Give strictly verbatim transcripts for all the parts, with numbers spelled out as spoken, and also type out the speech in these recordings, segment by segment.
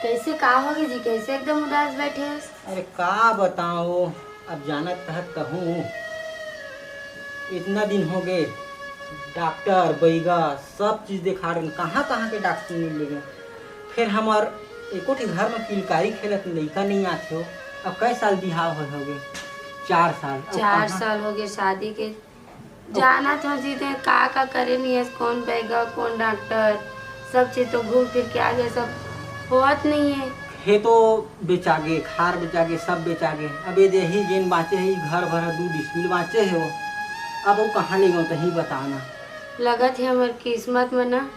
कैसे, का होगे जी? कैसे एकदम उदास बैठे हस? अरे का बताओ, अब जानत तहत कहूँ, इतना दिन होगे, डॉक्टर, बइगा, सब चीज देखा रहे, कहाँ कहाँ के डॉक्टर मिल लेगे। फिर हमर एको ठी घर में किलकारी खेलत लइका नहीं आथे हो। अब कई साल बिहाव होए होगे? चार साल। अब चार कहाँ? साल होगे शादी के। जानत हो जी, ते का का करे नहीं है, कौन बइगा, कौन डॉक्टर, सब चीज तो घूम फिर के आ गए, सब होत नहीं है। खेतो बेचागे, खार बेचागे, सब बेचागे। अब ये देही जेन बाँचे हे, घर भर दू डिसमिल बाँचे हे वो। अब वो कहाँ ले गए, तही बताना। लगत हे हमर किस्मत में ना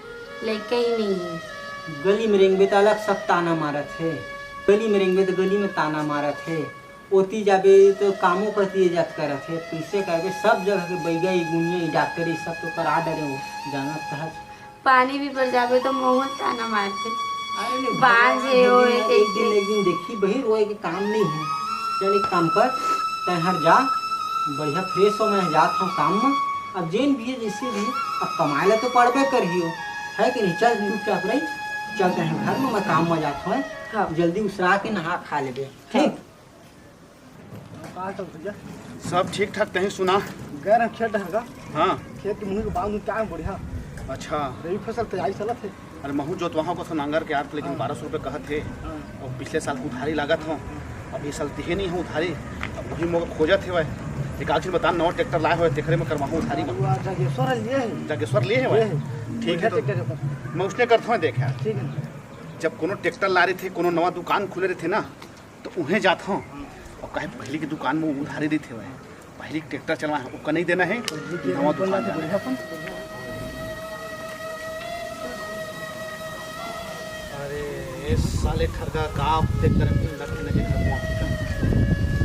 लइका ही नहीं है। गली में रेंगबे त अलग सब ताना मारत हे, गली में रेंगबे त गली में ताना मारत हे। ओती जाबे तो कामो कती जात करत हे, कइसे करबे? सब जगह के बइगा, ई गुनिया, ई डॉक्टर, ई सब तो करा डरे हो, जानत तहत। पानी भी पर जाबे तो मोहन ताना मारथे। अरे ले, बांझ भगवान हे, एक ओ दिन एक, एक एक दिन, एक दिन देखी बहिन, रोए के काम नहीं है। चल एक काम कर, तैं हर जा, बढ़िया फ्रेश हो, मैं जात हूँ काम में। अब जेन भी है, जैसे भी है, अब कमाए ला तो पड़बे करही हो, है कि नहीं? चल चुपचाप रही, चल तैं घर में, मैं काम में जात हूँ। हाँ। जल्दी उसरा के नहा खा लेबे, ठीक? का सब भैया? सब ठीक ठाक, तहीं सुना? गए रहे खेत डहर का। हाँ। खेत के मुही के बांध उंध के आए बढ़िया। अच्छा। रबी फसल तैयारी चलत हे। अरे महू जोतवाहों को नांगर के आत, लेकिन हाँ। बारह सौ रुपये कहत हे। हाँ। और पिछले साल उधारी लागत हो, अब ये साल दिहे नहीं हो उधारी। अब वही मोर खोजत हे भाई, एक आखिर बता, नवा ट्रैक्टर लाए हो, तेकरे में करवाहूँ उधारी में। वो जागेश्वर लिए है। जागेश्वर लिए है भाई? लिए है। ठीक है, बढ़िया तो ट्रैक्टर है। मैं उसने करता हूँ, देख यार। ठीक है। जब कोनो ट्रैक्टर ला रहे थे, कोनो नवा दुकान खुले रहे थे ना, तो उहें जात हूँ। और कहे पहले की दुकान में उधारी देते हुए, पहले ट्रैक्टर चलवा है, ओका नहीं देना है, नवा दुकान जाना है। अरे, ये साले ठरका का ट्रैक्टर में लग के लगे घर में।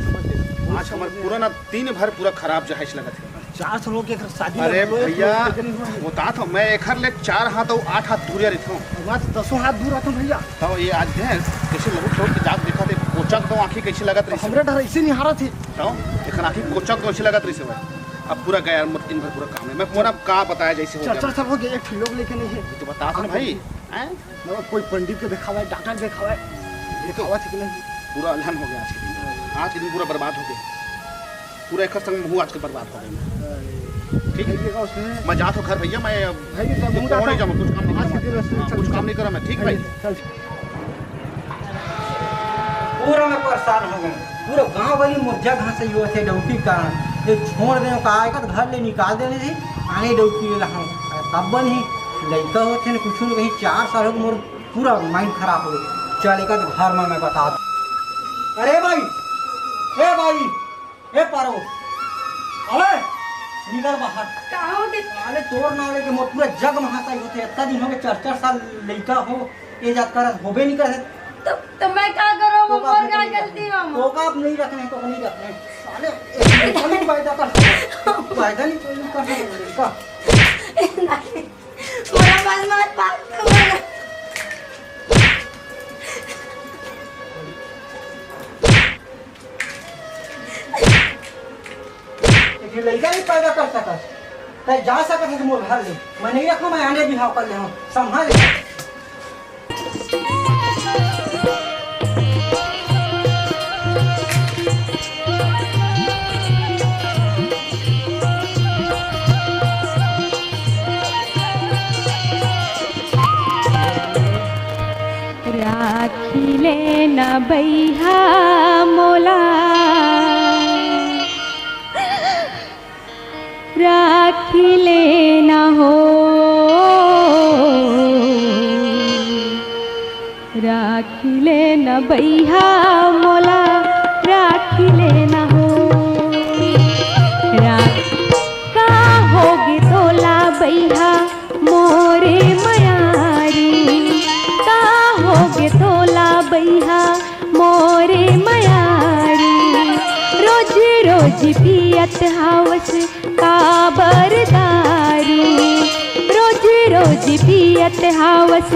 समझ गए? आज हमारे पूरा ना दिन भर पूरा खराब जहाज लगत है। चार सौ लोग के शादी अरे में हुए, भैया, लेकिन बता तो, मैं एखर ले चार हाथ और आठ हाथ दूरिया रहिथौं। वहाँ तो दसों हाथ दूर रहता भैया। तो ये आज है, कैसे लहुट लहुट के जात देखा थे, कोचक तो आँखी कैसे लगत रही। हमरे डर ऐसे नहीं हारा थे। तो एखर आँखी कोचक तो ऐसे लगत रही से भाई। अब पूरा गया, मत दिन भर पूरा काम है। मैं पूरा का बताया जैसे हो गया। चार चार साल हो गए, एक ठो लोग लेके नहीं है। ये तो बता तो ना भाई, हैं? मतलब कोई पंडित के दिखावा है, डॉक्टर के दिखावा है, ये तो दिखावा ठीक नहीं। पूरा अलहन हो गया आज के दिन। आज के दिन पूरा बर्बाद हो गया। पूरा एक संग महू आज के बर्बाद हो गए। ठीक है? मैं जात हूँ घर भैया, मैं भाई के साथ तो मुंह कौन जाता है हूँ। जाऊँ, कुछ काम नहीं आज करना। के दिन हाँ, कुछ काम नहीं करा मैं, ठीक भाई? चल। पूरा मैं परेशान हो गया, पूरा गांव वाली मुर्जा घास ही होते डौकी का, ये छोड़ दे का, एक घर ले निकाल देने थी, आने डौकी ले रहा हूँ। तब बन ही लड़का होते हैं, कुछ नहीं, कहीं चार साल हो गए, मोर पूरा माइंड खराब हो गया। चल, एक घर में मैं बता दूँ। अरे भाई, ए भाई, ए पारो, अबे निकल बाहर। का हो गए? साले तोर नाले के मोर पूरा जग महाताई होते। इतना दिन हो गए, चार चार साल लइका हो, ये जात करत होबे नहीं करे। तो, तो मैं का करूँ? तो का मोर का नहीं गलती रखने? हो? तो का आप नहीं रखने, तो नहीं रखने। साले, एक पैदा कर, पैदा नहीं कर सकते लइका। मोला मत मार, बाप को मार। एक लइका नहीं पैदा कर सकत, तै जा सकत है मोर घर ले। मैं नहीं रखूँ, मैं आने बिहाव कर ले हूँ, संभाल ले। राखी ले न बइहा मोला, राखी ले न हो, राखी ले न बइहा मोला, राखी ले न हो। राख-, का होगे तोला बइहा मोरे मयारी, का होगे तोला बइहा मोरे मयारी। रोज रोज पियत हवस काबर दारू, रोज रोज पियत हवस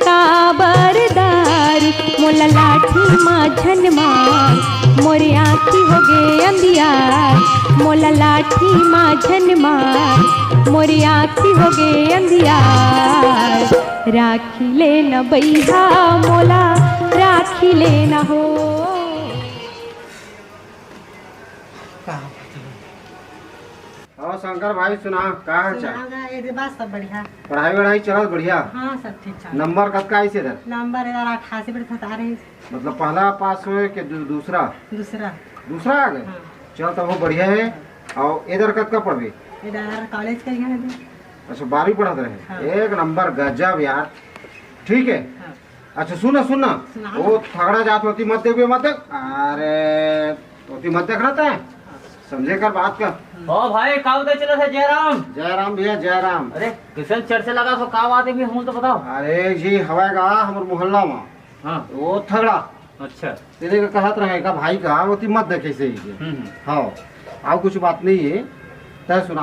काबर दारू। मोला लाठी मा झन मार, मोरे आँखी होगे अंधियार। मोला लाठी मा झन मार, मोरे आँखी होगे अंधियार। राखी ले न बइहा मोला, खिले न हो। का? और शंकर भाई सुना, का हाल चाल? सुना गा, ये दे बात सब बढ़िया। पढ़ाई वढ़ाई चलत बढ़िया? हाँ, सब ठीक ठाक। नंबर कतका आइस इधर? नंबर इधर अट्ठासी पर था रही। मतलब पहला पास होए के दू-, दूसरा? दूसरा। दूसरा आ गए? हाँ। चल, तब वो बढ़िया है। और इधर कतका पढ़बे? इधर कॉलेज का ही है अभी। अच्छा, बारहवीं पढ़त रहे? हाँ। एक नंबर, गजब यार। ठीक है। हाँ। अच्छा, सुन ना, सुन ना। सुना। वो थगड़ा जात होती मत देखबे, मत देख। अरे, होती मत देख रहा था। समझे कर बात का। ओ भाई, का उधर चला था जयराम? जयराम भैया, जयराम। अरे, किसन चर्चा लगा तो का बात है भी, हम तो बताओ। अरे जी, हवा गा हमर मोहल्ला में। हाँ। वो थगड़ा। अच्छा। तेरे का कहत रहे का भाई का, वो ती मत देखे से ही के। हम्म, हम्म। हाँ, और कुछ बात नहीं है, तय सुना।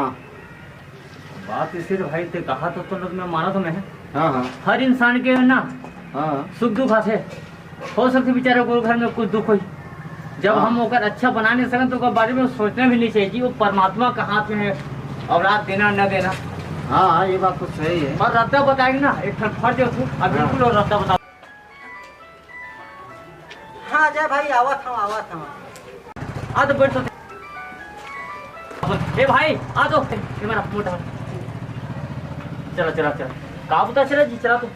बात इसे रे भाई, ते कहा तो, तो मैं माना तो मैं। हाँ, हाँ। हर इंसान के ना हाँ। सुख दुख आथे। हो सकथे बेचारे को घर में कुछ दुख होई, जब हाँ। हम ओकर अच्छा बना नहीं सकन तो ओकर बारे में सोचना भी नहीं चाहिए कि वो परमात्मा का हाथ में है, औलाद देना न देना। हाँ, हाँ, ये बात तो सही है। और रद्दा बताएंगे ना, एक ठन फट जो तू, अब हाँ। बिल्कुल और रद्दा बता। हाँ, जय भाई, आवत हूँ, आवत हूँ। आ तो बैठ तो। ए भाई, आ तो। ये मेरा मोटा। चला, चला, चला। का बता चला जी, चला तो।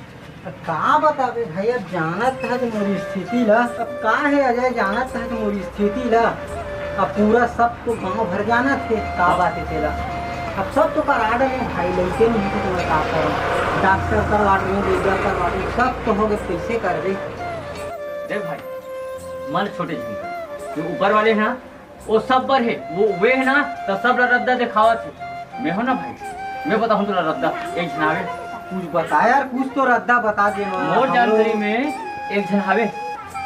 का बताबे भाई, अब जानत है तो मोर स्थिति ला। अब का है अजय, जानत है तो मोर स्थिति ला। अब पूरा सब तो गांव भर जानत है, का बात है तेला। अब सब तो करा डरे भाई, लइके नहीं तो तुम्हें का करो। डॉक्टर करवा रहे, बेटा करवा रहे, सब तो हो गए, कैसे कर दे? देख भाई, मन छोटे झन कर, जो ऊपर वाले हैं ना, वो सब बर हे, वो वे हे ना, त सब ला रद्दा देखावत हे। मैं हो ना भाई, मैं बताहूँ तोला रद्दा, एक झन आवे। कुछ बता यार, कुछ तो रद्दा बता दे ना। मोर जानकारी में एक झन आवे,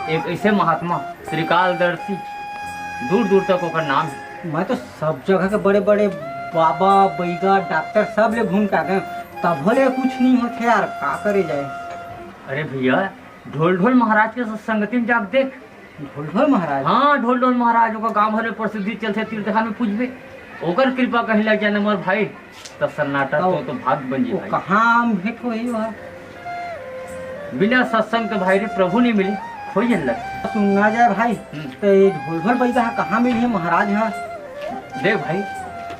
एक ऐसे महात्मा त्रिकालदर्शी, दूर दूर तक ओकर नाम हे। मैं तो सब जगह के बड़े बड़े बाबा, बैगा, डॉक्टर सब ले घूम के आ गए, तभो ले कुछ नहीं होथे यार, का करे जाए? अरे भैया, ढोल ढोल महाराज के संगति में जाके देख। ढोल ढोल महाराज? हाँ, ढोल ढोल महाराज, ओकर गांव भर में प्रसिद्धि चलथे, तीर्थधाम में पूजबे, ओकर कृपा कहीं लग जाए ना मोर भाई, त सन्नाटा तो, तो भाग बन जी वो भाई। कहाँ भेंट होही वह? बिना सत्संग के भाई रे प्रभु नहीं मिले, खोई जन लग। सुनना जाए भाई, हम्म। तो ये ढोल ढोल बैगा कहाँ मिली है महाराज? हाँ, देख भाई,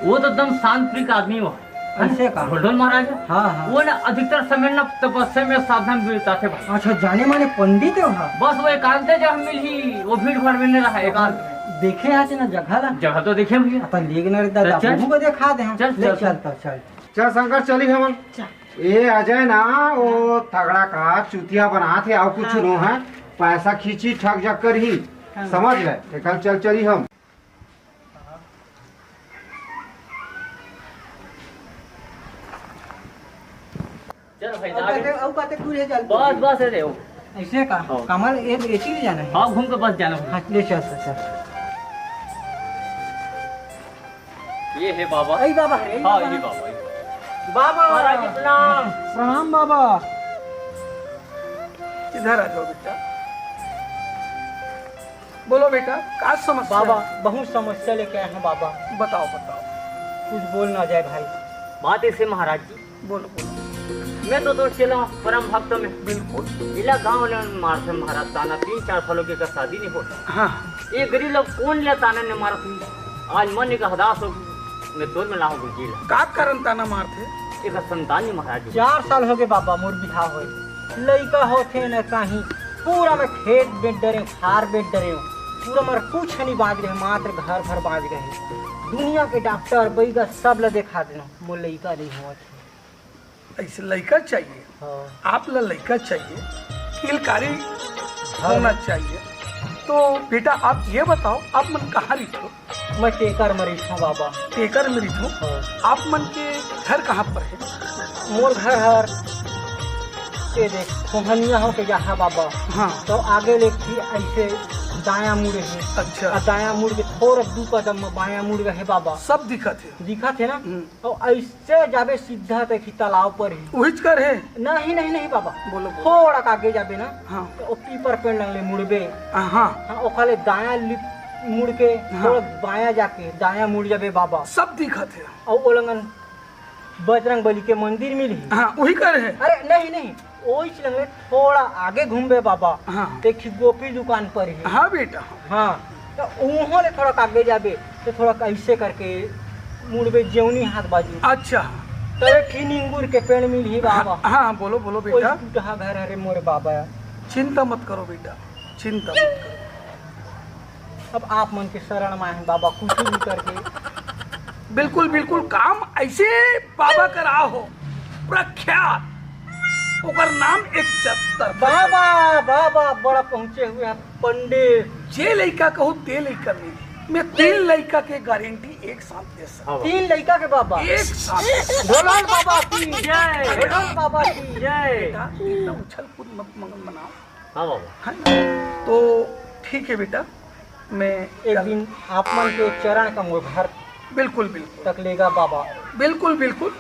वो तो एकदम शांत प्रिय आदमी हो। ऐसे का? ढोल ढोल महाराज? हाँ, हाँ। वो ना अधिकतर समय ना तपस्या में साधना में बिताथे भाई। अच्छा, जाने माने पंडित हो? हाँ। बस वो एकांत जगह मिलही, वो भीड़ भाड़ में नहीं रहा, एकांत में। देखे आज ना जगह ला? जगह तो देखे भैया। अपन लेके ना रहता, चल, चल। बाबू को दिखा दे हम। चल, ले चल, चल, चल। तो चल। चल शंकर, चली हमन। चल। ए अजय ना, वो थगड़ा का चुतिया बनाथे, अउ कुछ हाँ। नो है, पैसा खींची ठग जग करही, हाँ। समझ गए? एकर चल चली हम। चल भाई, अउ जाके कते, अउ कते दूर है चल। बस, बस, अरे, ओ। ऐसे का? हाँ। कमल, ये, ये चीज जाना है? हाँ, घूम के बस जाना है। हाँ, ले चल, चल, चल। ये है बाबा। आई बाबा है, आई हाँ, बाबा। ये बाबा, ये बाबा। बाबा। महाराज जी, प्रणाम। प्रणाम बाबा। इधर आ जाओ बेटा। बोलो बेटा, का समस्या बाबा, है? बहुत समस्या लेके आए हैं बाबा। बताओ, बताओ। कुछ बोल ना जाए भाई। बात ऐसे महाराज जी। बोलो, बोलो। मैं तो तोर चेला हूँ, परम भक्त में। बिल्कुल। इला गाँव वाले मन मारथे महाराज ताना, तीन चार सालों के एकर शादी नहीं होता। हाँ। ये गरीब लोग कौन ले ताना ने मारत हुई? आज मन एक हदास हो गई, मैं तोर में लाहूँ गुलजीला। का कारण ताना मारथे? एकर संतान नहीं महाराज जी। चार साल हो गए बाबा, मोर बिहाव होए। लइका होथे न कहीं, पूरा मैं खेत बेच डरे, खार बेच डरे, पूरा मोर कुछ नहीं बांच रहे, मात्र घर भर बांच गए। दुनिया के डॉक्टर, बैगा सब ल देखा देना, मोर लइका नहीं होवत हे। ऐसे लइका चाहिए? हाँ। आप ला लइका चाहिए, किलकारी हाँ। होना चाहिए। तो बेटा, आप ये बताओ, आप मन कहाँ रहिथो? मैं टेकर में रहिथों बाबा। टेकर में रहिथो? हाँ। आप मन के घर कहाँ पर है? मोर घर हर, ये देख, खोहनिया हो के जहाँ बाबा। हाँ। तो आगे ले थी ऐसे दायां मुड़े है। अच्छा। आ दायां मुड़ के थोड़ा दू कदम में बायां मुड़ गए है बाबा। सब दिखत है। दिखत है ना? हम्म। और ऐसे जाबे सीधा तक ही तालाब पर ही। उहिच कर है? नहीं, नहीं, नहीं बाबा। बोलो, बोलो। थोड़ा का आगे जाबे ना, हाँ। तो वो पीपर पेड़ लंगले मुड़बे। हाँ। हाँ, ओखले दायां लिप मुड़ के, हाँ। थोड़ा बायां जाके, दायां मुड़ जाबे बाबा। सब दिखत है। और वो लंगन बजरंग बली के मंदिर मिलही। हाँ, वही कर है। अरे नहीं, नहीं, ओइच लंग ले थोड़ा आगे घूमबे बाबा, हाँ। त एक ठी गोपी दुकान परही। हाँ बेटा। हाँ, त उहों ले थोड़ा आगे जाबे, त थोड़ा अइसे करके मुड़बे जेवनी हाथ बाजू। अच्छा। त एक ठी निंगुर के पेड़ मिलही बाबा। हाँ, हाँ, बोलो, बोलो बेटा। ओइच टूटहा घर हरे मोर बाबा। चिंता मत करो बेटा, चिंता मत करो। अब आप मन के शरण में आहे बाबा, कुछ भी करके। बिल्कुल, बिल्कुल, काम अइसे बाबा करा हो, प्रख्यात, ओकर नाम एक चत्तर। बाबा, बाबा, बड़ा पहुँचे हुए हैं पंडित। जे लइका कहू, ते लइका मिली। मैं तीन लइका के गारंटी एक साथ दे सकता हूँ। तीन लइका के बाबा। एक साथ। ढोलक बाबा की जय। ढोलक बाबा की जय। बेटा, इतना उछल कूद मत मंगल मनाओ। हाँ बाबा। है ना? तो ठीक है बेटा, मैं एक कल दिन आप मन के चरण का मोर घर बिल्कुल, बिल्कुल। तक लेगा बाबा। बिल्कुल, बिल्कुल,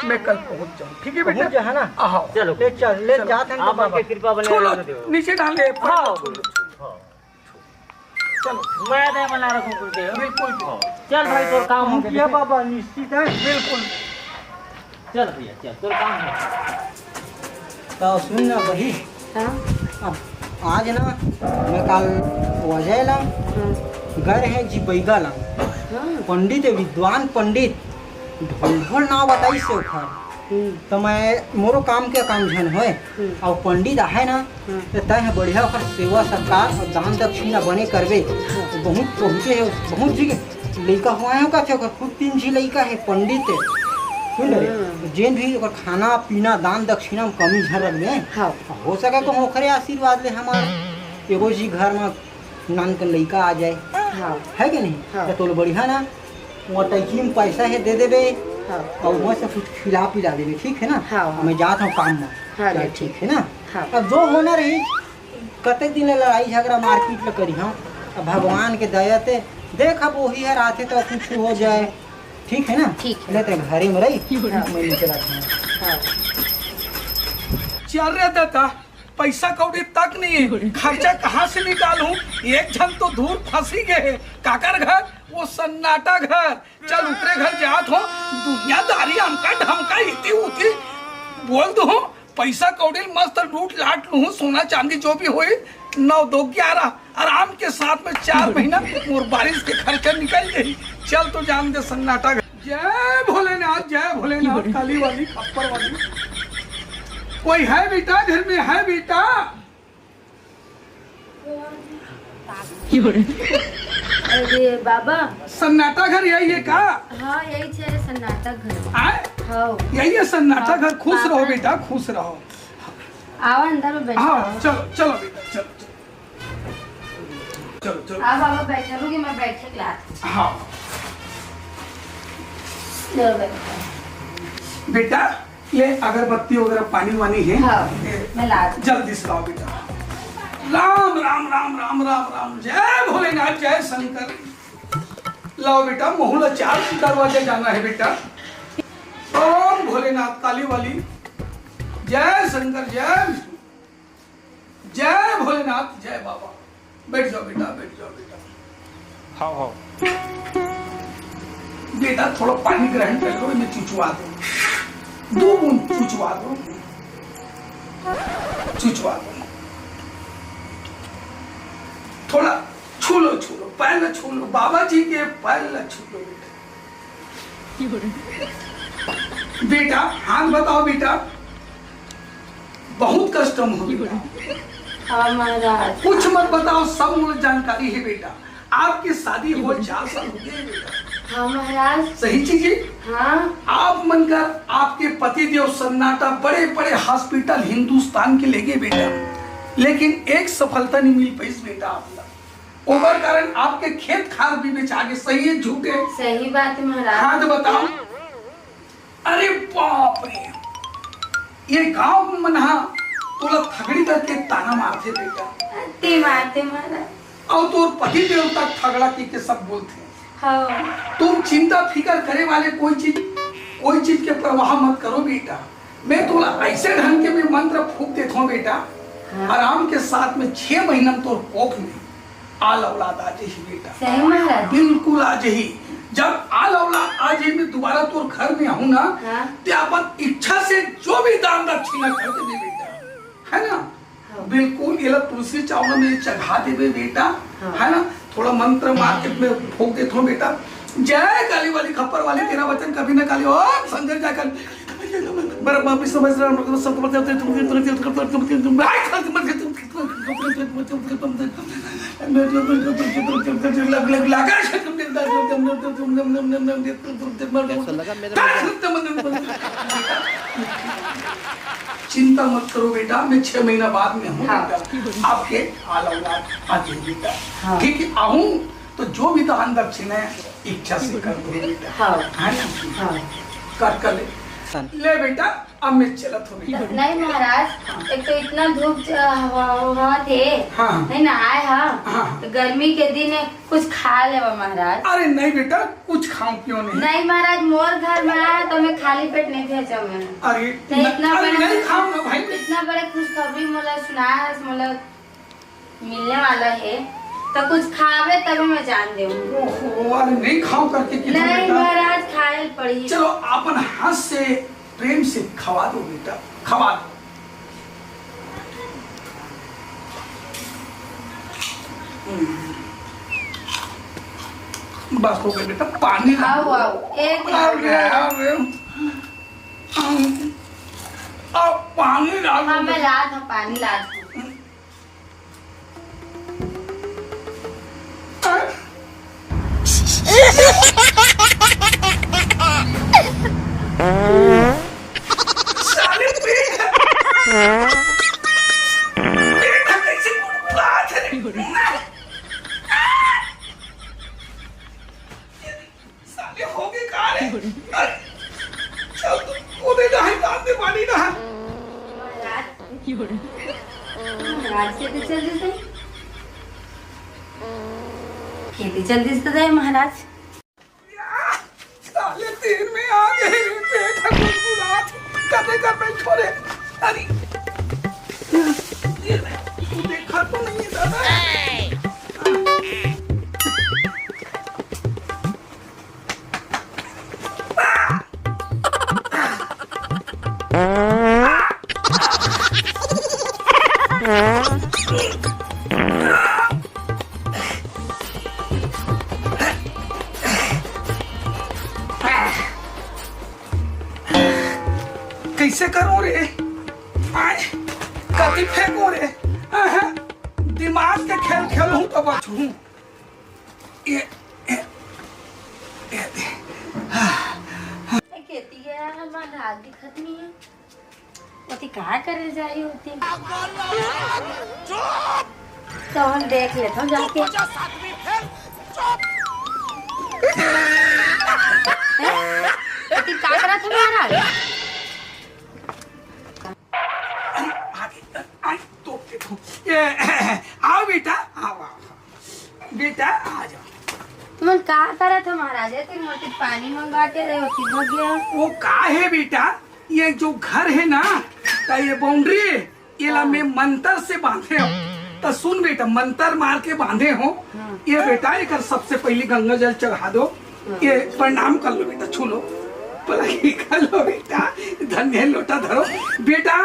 मैं कल पहुँच जाऊँ, ठीक है बेटा? पहुँच जा, है ना? हाँ। चलो। ले चल, ले चलो। जात हन आप मन बाबा। के कृपा बने छोड़ो, रहने दो। नीचे डाल दे, हाँ। छोड़ो, छोड़ो। हाँ। चलो। मैं दे बना रखूँ गुरुदेव। बिल्कुल, बिल्कुल। चल भाई, तोर काम हो गया। बाबा, निश्चित है। बिल्कुल। चल भैया, चल, तोर काम है। तो सुन ना बही, हाँ? अब आज ना मैं काल वजय ला हाँ। घर है जी बैगा ला। हाँ। पंडित है, विद्वान पंडित, ढोल ढोल नाव बताई से ओखर। हम्म। तो मैं मोरो काम के काम झन होए। हम्म। और पंडित आहे ना, हम्म। तो तय है बढ़िया ओखर सेवा सत्कार और दान दक्षिणा बने करबे। हम्म। तो बहुत पहुँचे है, बहुत जी लइका हुआ है, का थे ओकर खुद तीन झी लइका है, पंडित है। सुन रे, हम्म। जेन भी ओकर खाना पीना, दान दक्षिणा में कमी झन रख दे। हाँ। हो सके तो ओखरे आशीर्वाद ले हमार एगो जी घर में नान कन लइका आ जाए। हाँ। है कि नहीं? हाँ। तो तोल बढ़िया ना, वो टैकी में पैसा है, दे देबे। हाँ। और वहाँ से कुछ खिला पिला देबे, ठीक है ना? हाँ, हाँ। मैं जात हूँ काम में। हाँ, चल, ठीक। ठीक है ना? हाँ। अब जो होना रही, कतेक दिन ले लड़ाई झगड़ा मारपीट ल करिहा। अब भगवान के दया ते देख, अब वही हर आथे तो कुछ हो जाए, ठीक है ना? ठीक है। ले ते घरे में रही, हाँ। मैं नीचे रखूँ। हाँ। चल रे दादा, पैसा कौड़ी तक नहीं है, खर्चा कहाँ से निकालूं? एक झन तो दूर फंसी गए है, काकर घर? वो सन्नाटा घर। चल, ओकरे घर जात हो, दुनियादारी हमका ढमका इती उती बोल दो, पैसा कौड़ी मस्त लूट लाट लूँ, सोना चांदी जो भी होई, नौ दो ग्यारह, आराम के साथ में चार महीना मोर बारिश के खर्चा निकल जाई। चल तो जान दे सन्नाटा घर। जय भोलेनाथ, जय भोलेनाथ, काली वाली, खप्पर वाली। कोई है बेटा घर में? है बेटा? अरे बाबा। सन्नाटा घर यही है का? हाँ, यही छे सन्नाटा घर। आय? हाँ। यही है सन्नाटा घर। खुश रहो बेटा, खुश रहो। आओ अंदर में बैठो। हाँ, चलो, चलो बेटा, चलो, चलो। चलो, चलो। हाँ बाबा, बैठो, रुकी, मैं बैठे के लात। हाँ। चलो बैठो। बेटा, ले अगरबत्ती वगैरह पानी वानी है? हाँ, ए, मैं ला दूँ। जल्दी से लाओ बेटा। राम, राम, राम, राम, राम, राम। जय भोलेनाथ, जय शंकर। लाओ बेटा, महू ला चार दरवाजे जाना है बेटा। ओम भोलेनाथ, काली वाली। जय शंकर, जय विष्णु। जय भोलेनाथ, जय बाबा। बैठ जाओ बेटा, बैठ जाओ बेटा। हाँ, हाँ। बेटा, थोड़ा पानी ग्रहण कर लो, इन्हें चुचवा दो, दो बूंद चुचवा दो, चुचवा दो। थोड़ा छू लो, छू लो, पैर छू लो, बाबा जी के पैर छू लो बेटा। बेटा, हाथ बताओ बेटा, बहुत कष्ट में हो बेटा। हाँ महाराज। कुछ मत बताओ, सब मोला जानकारी है बेटा। आपकी शादी हो चार साल हो गए बेटा। हाँ महाराज। सही चीज है। हाँ। आप मन कर आपके पति देव सन्नाटा बड़े बड़े हॉस्पिटल हिंदुस्तान के ले गए बेटा, लेकिन एक सफलता नहीं मिल पाई बेटा आप ला। ओकर कारण आपके खेत खार भी बेचा गे। सही है, झूठ है? सही बात है महाराज। हाँ तो बताओ। अरे बाप रे, ये गांव के मन हा तोला थगड़ी करके ताना मारथे बेटा। अति मारथे महाराज। और तोर पति देव तक थगड़ा के, के सब बोलथे। हाँ। तुम चिंता फिकर करे वाले कोई चीज, कोई चीज के परवाह मत करो बेटा। मैं तोला ऐसे ढंग के मैं मंत्र फूंक देता हूँ बेटा, हाँ। आराम के साथ में छह महीना में तोर कोख में आल औलाद आ जाही बेटा। सही महाराज। बिल्कुल आ जाही। जब आल औलाद आ जाही, मैं दोबारा तोर घर में आऊँ ना, हाँ। ते अपन इच्छा से जो भी दान दक्षिणा कर दे बेटा। बिल्कुल, एला तुलसी चावल में चढ़ा देबे बेटा, हाँ। है ना? थोड़ा मंत्र मार के मैं फूंक देत हूँ बेटा। जय काली वाली खप्पर वाली, तेरा वचन कभी ना काली। ओम शंकर जय काली। ब्रह्मा विष्णु महेश राम सब ऐसा लगा मेरे चिंता मत करो बेटा, मैं छह महीना बाद में हूँ हाँ। बेटा, आपके आलौलाद आ जाए बेटा। हाँ। ठीक है, आऊँ तो जो भी दान दक्षिणा है इच्छा से कर दो बेटा। हाँ। है ना? हाँ। कर कर ले। ले बेटा, अब मैं चलत हूँ बेटा। नहीं महाराज, एक तो इतना धूप च-, हवा, हवा थे, हाँ। नहीं ना आए हा, हाँ। तो गर्मी के दिन कुछ खा लेवा महाराज। अरे नहीं बेटा, कुछ खाऊं क्यों नहीं? नहीं महाराज, मोर घर में आया तो मैं खाली पेट नहीं भेजा मैं। अरे नहीं, न-, इतना अरे बड़ा नहीं खुश-, खाऊंगा भाई। इतना बड़े खुशखबरी मोला सुना है, मोला मिलने वाला है, तो कुछ खावे तभी मैं जान देऊँ। ओहो, अरे नहीं खाऊं करके कि नहीं बेटा। महाराज, खाए पड़ी। चलो, अपन हाथ से प्रेम से खवा दो बेटा, खवा दो। हम्म। बस हो गया बेटा, पानी ला आओ, दो। आओ, एक मिनट। अरे, अरे। अब पानी ला दो हाँ, मैं बेटा। ला दूँ, पानी ला दूँ। साले पेट, पेट कैसे गुड़गुड़ात हे रे? साले हो गए कहाँ रे? अरे, चल तू, वो दे ना, हाथ में पानी ना। महाराज, महाराज खेती चल रही थी, खेती चल रही थी महाराज। साले तीन में आ गए रे, पेट है गुड़गुड़ा, कदे कर बैठो रे। अरे, ये, ये, तू देखा तो नहीं है दादा? कैसे करूं रे? आए, कति फेंको रे? आहा, दिमाग के खेल खेलूं तो बचूं। ये, ये, ये, ये, हाँ। खेती गया है, हमार हाथ दिखत नहीं है। ओती का करे जाई होती? तो हम देख लेत हूँ जाके। हैं? ओती का करत है महाराज? अरे, आगे, आगे, तो देखो। ये, आओ बेटा, आओ, आओ। बेटा, आ जाओ। तुमन का करत हो महाराज? ए, तेरी मोती पानी मंगा के दे, ओती हो गया। वो का है बेटा, ये जो घर है ना, तो ये बाउंड्री, ये ला हाँ। मैं मंत्र से बांधे हो। तो सुन बेटा, मंत्र मार के बांधे हो। हाँ। ये बेटा, एक सबसे पहले गंगा जल चढ़ा दो। हाँ। ये प्रणाम कर लो बेटा, छू लो, पलाई कर लो बेटा, धन्य लोटा धरो बेटा।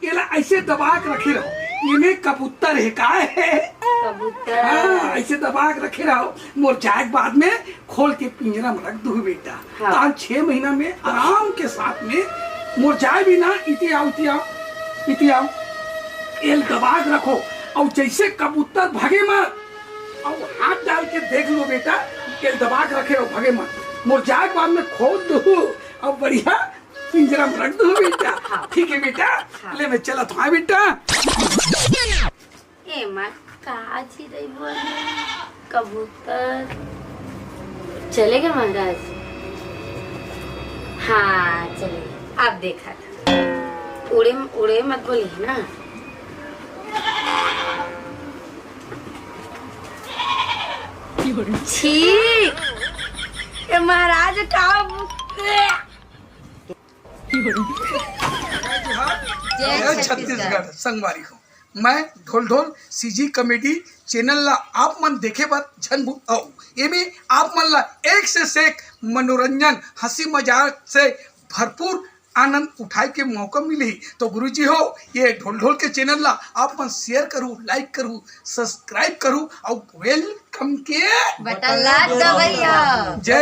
एला ऐसे दबा के रखे रहो, ये में कबूतर है, का है? कबूतर। हाँ, ऐसे दबा के रखे रहो। मोर जाए के बाद में खोल के पिंजरा में रख दू बेटा। हाँ। तान छह महीना में आराम के साथ में मोर जाए भी ना, इति आओ, इति आओ, इति आओ। एल दबा के रखो, और जैसे कबूतर भागे मत, और हाथ डाल के देख लो बेटा, एल दबा के रखे रहो, भागे मत। मोर जाए के बाद में खोल दू, अब बढ़िया पिंजरा में रख दो बेटा। हाँ। ठीक है बेटा, हाँ। ले मैं चलत हूँ, हाँ बेटा। ए माँ, का चिरई बोले? कबूतर। चले गए महाराज? हाँ, चले गए। अब देखा था। उड़े, उड़े मत बोले ना। छी! ए महाराज, का जय जय छत्तीसगढ़। छत्तीसगढ़। संगवारी हो, मैं ढोल ढोल CG comedy channel ला आप मन देखे बर झन भूल अउ एमे आप मन ला एक से एक मनोरंजन, हंसी मजाक से भरपूर आनंद उठाए के मौका मिलही। तो गुरुजी हो, ये ढोल ढोल के चैनल ला आप मन शेयर करू, लाइक करू, सब्सक्राइब करू और वेलकम के बटन ला दबइया। जय